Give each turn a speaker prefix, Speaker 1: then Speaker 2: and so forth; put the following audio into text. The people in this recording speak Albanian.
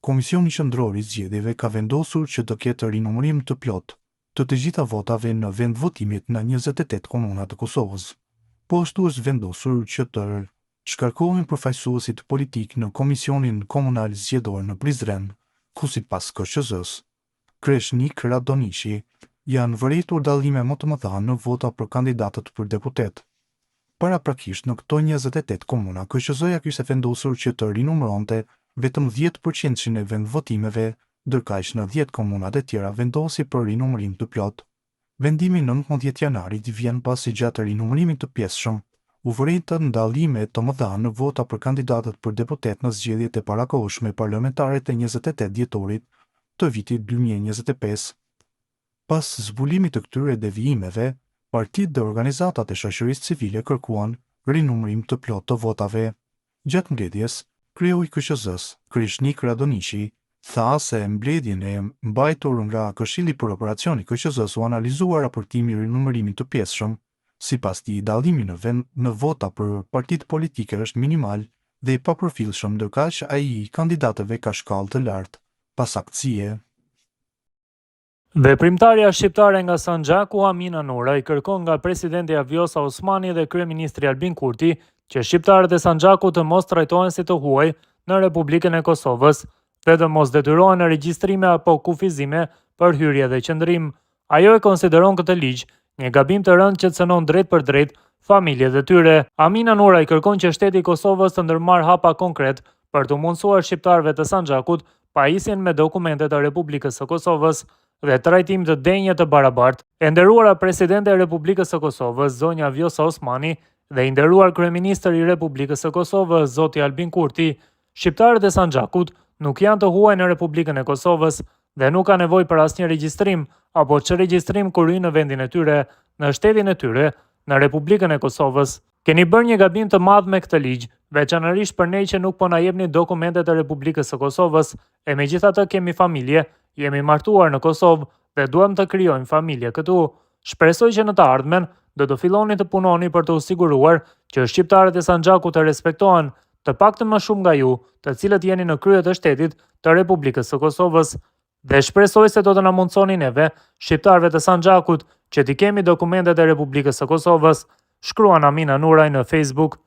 Speaker 1: Komisioni Qendror i Zgjedhjeve ka vendosur që të ketë rinumërim të plotë të të gjitha votave në vendvotimet në 28 komuna të Kosovës. Po ashtu është vendosur që të shkarkohen përfaqësuesit politikë në Komisionin Komunal Zgjedhor në Prizren, ku sipas KQZ-së, Kreshnik Radoniqi, janë vërejtur dallime më të mëdha në vota për kandidatët për deputetë. Paraprakisht në këto 28 komuna, KQZ-ja kishte vendosur që të rinumëronte vetëm 10% e vendvotimeve, ndërkaq në 10 komunat e tjera vendosi për rinumërim të plotë. Vendimi i 19 janarit vjen pasi gjatë rinumërimit të pjesshëm u vërejtën dallime të mëdha në vota për kandidatët për deputet në zgjedhjet e parakohshme parlamentare të 28 dhjetorit të vitit 2025. Pas zbulimit të këtyre devijimeve, partitë dhe organizatat e shoqërisë civile kërkuan rinumërim të plotë të votave. Gjatë mbledhjes, kreu i KQZ-së, Kreshnik Radoniqi, tha se mbledhjen e mbajtur nga Këshilli për Operacion i KQZ-së u analizua raportimi i rinumërimit të pjesshëm. Sipas tij, dallimi në vend në vota për partitë politike është minimal dhe i papërfillshëm, ndërkaq ai i kandidatëve ka shkallë të lartë pasaktësie.
Speaker 2: Veprimtarja shqiptare nga Sanxhaku, Amina Nuraj, kërkon nga presidentja Vjosa Osmani dhe kryeministri Albin Kurti që shqiptarët e Sanxhakut të mos trajtohen si të huaj në Republikën e Kosovës dhe të mos detyrohen në regjistrime apo kufizime për hyrje dhe qëndrim. Ajo e konsideron këtë ligj një gabim të rëndë që cënon drejtpërdrejt familjet e tyre. Amina Nuraj kërkon që shteti i Kosovës të ndërmarrë hapa konkret për t'u mundësuar shqiptarëve të Sanxhakut pajisjen me dokumente të Republikës së Kosovës dhe trajtim të denjë të barabartë. E nderuara Presidente e Republikës së Kosovës, zonja Vjosa Osmani, dhe i nderuar Kryeministër i Republikës së Kosovës, zoti Albin Kurti, shqiptarët e Sanxhakut nuk janë të huaj në Republikën e Kosovës dhe nuk ka nevojë për asnjë regjistrim apo çregjistrim kur hyjnë në vendin e tyre, në shtetin e tyre, në Republikën e Kosovës. Keni bërë një gabim të madh me këtë ligj, veçanërisht për ne që nuk po na jepni dokumentet e Republikës së Kosovës, e megjithatë kemi familje, jemi martuar në Kosovë dhe duam të krijojmë familje këtu. Shpresoj që në të ardhmen do të filloni të punoni për të u siguruar që shqiptarët e Sanxhakut të respektohen, të paktën më shumë nga ju, të cilët jeni në krye të shtetit të Republikës së Kosovës. Dhe shpresoj se do të na mundësoni neve, shqiptarëve të Sanxhakut, që t'i kemi dokumentet e Republikës së Kosovës, shkruan Amina Nuraj në Facebook.